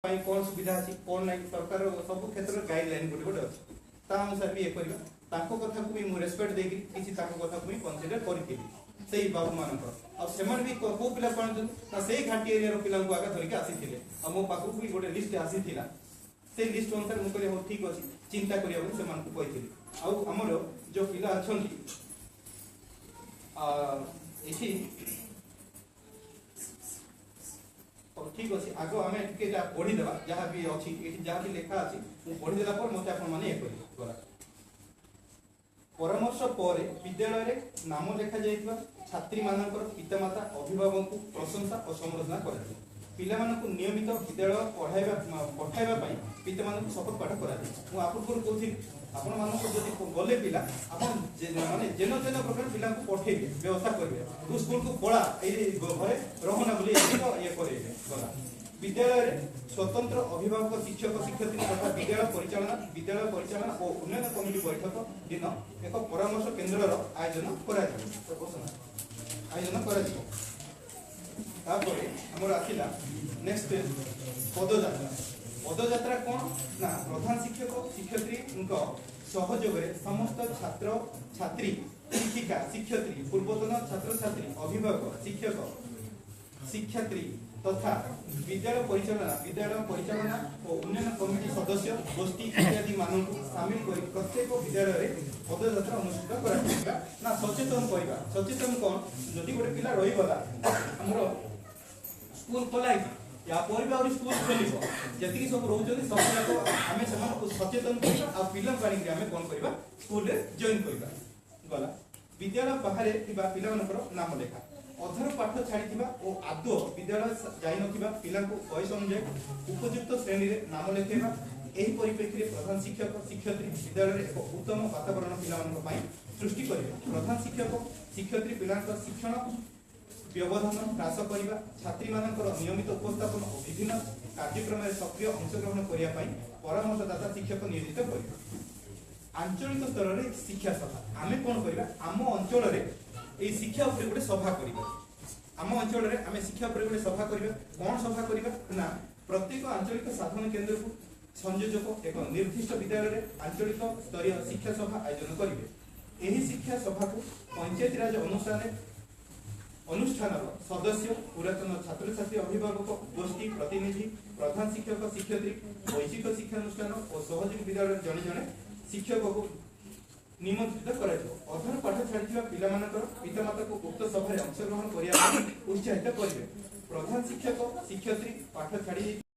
ପାଇଁ କ'ଣ ସୁବିଧା ଅଛି, କ'ଣ ନାହିଁ, ସରକାର ସବୁ କ୍ଷେତ୍ରରେ ଗାଇଡଲାଇନ ଗୋଟେ ଗୋଟେ ଅଛି, ତା ଅନୁସାରେ ବି ଇଏ କରିବା। ତାଙ୍କ କଥାକୁ ବି ମୁଁ ରେସପେକ୍ଟ ଦେଇକିରି କିଛି ତାଙ୍କ କଥାକୁ ବି କନସିଡର କରିଥିଲି ସେଇ ବାବୁମାନଙ୍କର। ଆଉ ସେମାନେ ବି କୋଉ ପିଲାକୁ ଆଣୁଛନ୍ତି ନା, ସେଇ ଘାଟି ଏରିଆର ପିଲାଙ୍କୁ ଆଗ ଧରିକି ଆସିଥିଲେ। ଆଉ ମୋ ପାଖକୁ ବି ଗୋଟେ ଲିଷ୍ଟ ଆସିଥିଲା। ସେଇ ଲିଷ୍ଟ ଅନୁସାରେ ମୁଁ କହିଲି, ହଉ ଠିକ ଅଛି, ଚିନ୍ତା କରିବା ବୋଲି ସେମାନଙ୍କୁ କହିଥିଲି। ଆଉ ଆମର ଯୋଉ ପିଲା ଅଛନ୍ତି ଏଠି, ହଉ ଠିକ ଅଛି, ଆଗ ଆମେ ଟିକେ ଏଇଟା ପଢିଦେବା। ଯାହା ବି ଅଛି ଏଠି, ଯାହା ବି ଲେଖା ଅଛି, ମୁଁ ପଢିଦେଲା ପରେ ମତେ ଆପଣମାନେ ଇଏ କରିବେ। ଗଲା ପରାମର୍ଶ ପରେ ବିଦ୍ୟାଳୟରେ ନାମ ଲେଖାଯାଇଥିବା ଛାତ୍ରୀମାନଙ୍କର ପିତାମାତା, ଅଭିଭାବକଙ୍କୁ ପ୍ରଶଂସା ଓ ସମ୍ବର୍ଦ୍ଧନା କରାଯିବ। ପିଲାମାନଙ୍କୁ ନିୟମିତ ବିଦ୍ୟାଳୟ ପଢାଇବା ପଠାଇବା ପାଇଁ ପିତାମାନଙ୍କୁ ଶପଥ ପାଠ କରାଯିବ। ମୁଁ ପୂର୍ବରୁ କହୁଥିଲି, ଆପଣମାନଙ୍କୁ ଯଦି ଗଲେ ପିଲା, ଆପଣ ମାନେ ଯେନ ଯେନ ପ୍ରକାର ପିଲାଙ୍କୁ ପଠେଇବେ, ବ୍ୟବସ୍ଥା କରିବେ, ତୁ ସ୍କୁଲକୁ ପଳା, ଏଇ ଘରେ ରହନା ବୋଲି ଇଏ କରେଇବେ। ଗଲା ବିଦ୍ୟାଳୟରେ ସ୍ୱତନ୍ତ୍ର ଅଭିଭାବକ, ଶିକ୍ଷକ, ଶିକ୍ଷୟିତ୍ରୀ ତଥା ବିଦ୍ୟାଳୟ ପରିଚାଳନା ଓ ଉନ୍ନୟନ କମିଟି ବୈଠକ ଦିନ ଏକ ପରାମର୍ଶ କେନ୍ଦ୍ରର ଆୟୋଜନ କରାଯିବ। ଆୟୋଜନ କରାଯିବ। ତାପରେ ଆମର ଆସିଲା ନେକ୍ସଟ ପଦଯାତ୍ରା। ପଦଯାତ୍ରା କ'ଣ ନା, ପ୍ରଧାନ ଶିକ୍ଷକ ଶିକ୍ଷୟିତ୍ରୀଙ୍କ ସହଯୋଗରେ ସମସ୍ତ ଛାତ୍ର ଛାତ୍ରୀ, ଶିକ୍ଷିକା ଶିକ୍ଷୟିତ୍ରୀ, ପୂର୍ବତନ ଛାତ୍ରଛାତ୍ରୀ, ଅଭିଭାବକ, ଶିକ୍ଷକ ଶିକ୍ଷୟିତ୍ରୀ ତଥା ବିଦ୍ୟାଳୟ ପରିଚାଳନା ଓ ଉନ୍ନୟନ କମିଟି ସଦସ୍ୟ, ଗୋଷ୍ଠୀ ଇତ୍ୟାଦି ମାନଙ୍କୁ ସାମିଲ କରି ପ୍ରତ୍ୟେକ ବିଦ୍ୟାଳୟରେ ପଦଯାତ୍ରା ଅନୁଷ୍ଠିତ କରାଯିବ। ନା, ସଚେତନ କରିବା। ସଚେତନ କ'ଣ? ଯଦି ଗୋଟେ ପିଲା ରହିଗଲା, ଆମର ସ୍କୁଲ ଖୋଲା ହେଇଛି, ୟା ପରେ ବି ଆହୁରି ସ୍କୁଲ ଖୋଲିବ, ଯେତିକି ସବୁ ରହୁଛନ୍ତି ସବୁ ଯାକ ଆମେ ସେମାନଙ୍କୁ ସଚେତନ କରିବା ଆଉ ପିଲାଙ୍କୁ ଆଣିକିରି ଆମେ କ'ଣ କରିବା? ସ୍କୁଲରେ ଜଏନ୍ କରିବା। ଗଲା ବିଦ୍ୟାଳୟ ବାହାରେ ଥିବା ପିଲାମାନଙ୍କର ନାମ ଲେଖା। ଅଧାରୁ ପାଠ ଛାଡ଼ିଥିବା ଓ ଆଦୌ ବିଦ୍ୟାଳୟ ଯାଇନଥିବା ପିଲାଙ୍କୁ ବୟସ ଅନୁଯାୟୀ ଉପଯୁକ୍ତ ଶ୍ରେଣୀରେ ନାମ ଲେଖାଇବା। ଏହି ପରିପ୍ରେକ୍ଷୀରେ ପ୍ରଧାନ ଶିକ୍ଷକ ଶିକ୍ଷୟିତ୍ରୀ ବିଦ୍ୟାଳୟରେ ଏକ ଉତ୍ତମ ବାତାବରଣ ପିଲାମାନଙ୍କ ପାଇଁ ସୃଷ୍ଟି କରିବେ। ପ୍ରଧାନ ଶିକ୍ଷକ ଶିକ୍ଷୟିତ୍ରୀ ପିଲାଙ୍କ ଶିକ୍ଷଣ ବ୍ୟବଧାନ ହ୍ରାସ କରିବା, ଛାତ୍ରୀମାନଙ୍କର ନିୟମିତ ଉପସ୍ଥାପନ ଓ ବିଭିନ୍ନ କାର୍ଯ୍ୟକ୍ରମରେ ସକ୍ରିୟ ଅଂଶଗ୍ରହଣ କରିବା ପାଇଁ ପରାମର୍ଶଦାତା ଶିକ୍ଷକ ନିୟୋଜିତ କରିବେ। ଆଞ୍ଚଳିକ ସ୍ତରରେ ଶିକ୍ଷା ସଭା। ଆମେ କ'ଣ କରିବା? ଆମ ଅଞ୍ଚଳରେ ଏଇ ଶିକ୍ଷା ଉପରେ ଗୋଟେ ସଭା କରିବା। ଆମ ଅଞ୍ଚଳରେ ଆମେ ଶିକ୍ଷା ଉପରେ ଗୋଟେ ସଭା କରିବା। କ'ଣ ସଭା କରିବା ନା, ପ୍ରତ୍ୟେକ ଆଞ୍ଚଳିକ ସାଧନ କେନ୍ଦ୍ରକୁ ସଂଯୋଜକ ଏକ ନିର୍ଦ୍ଦିଷ୍ଟ ବିଦ୍ୟାଳୟରେ ଆଞ୍ଚଳିକ ସ୍ତରୀୟ ଶିକ୍ଷା ସଭା ଆୟୋଜନ କରିବେ। ଏହି ଶିକ୍ଷା ସଭାକୁ ପଞ୍ଚାୟତିରାଜ ଅନୁଷ୍ଠାନର ସଦସ୍ୟ, ପୁରାତନ ଛାତ୍ରଛାତ୍ରୀ, ଅଭିଭାବକ ଗୋଷ୍ଠୀ ପ୍ରତିନିଧି, ପ୍ରଧାନ ଶିକ୍ଷକ ଶିକ୍ଷୟିତ୍ରୀ, ବୈଷୟିକ ଶିକ୍ଷାନୁଷ୍ଠାନ ଓ ସହଯୋଗୀ ବିଦ୍ୟାଳୟର ଜଣେ ଜଣେ ଶିକ୍ଷକକୁ ନିମନ୍ତ୍ରିତ କରାଯିବ। ଅଧାରୁ ପାଠ ଛାଡ଼ିଥିବା ପିଲାମାନଙ୍କର ପିତାମାତାକୁ ଉକ୍ତ ସଭାରେ ଅଂଶଗ୍ରହଣ କରିବା ପାଇଁ ଉତ୍ସାହିତ କରିବେ। ପ୍ରଧାନ ଶିକ୍ଷକ ଶିକ୍ଷୟିତ୍ରୀ ପାଠ ଛାଡ଼ି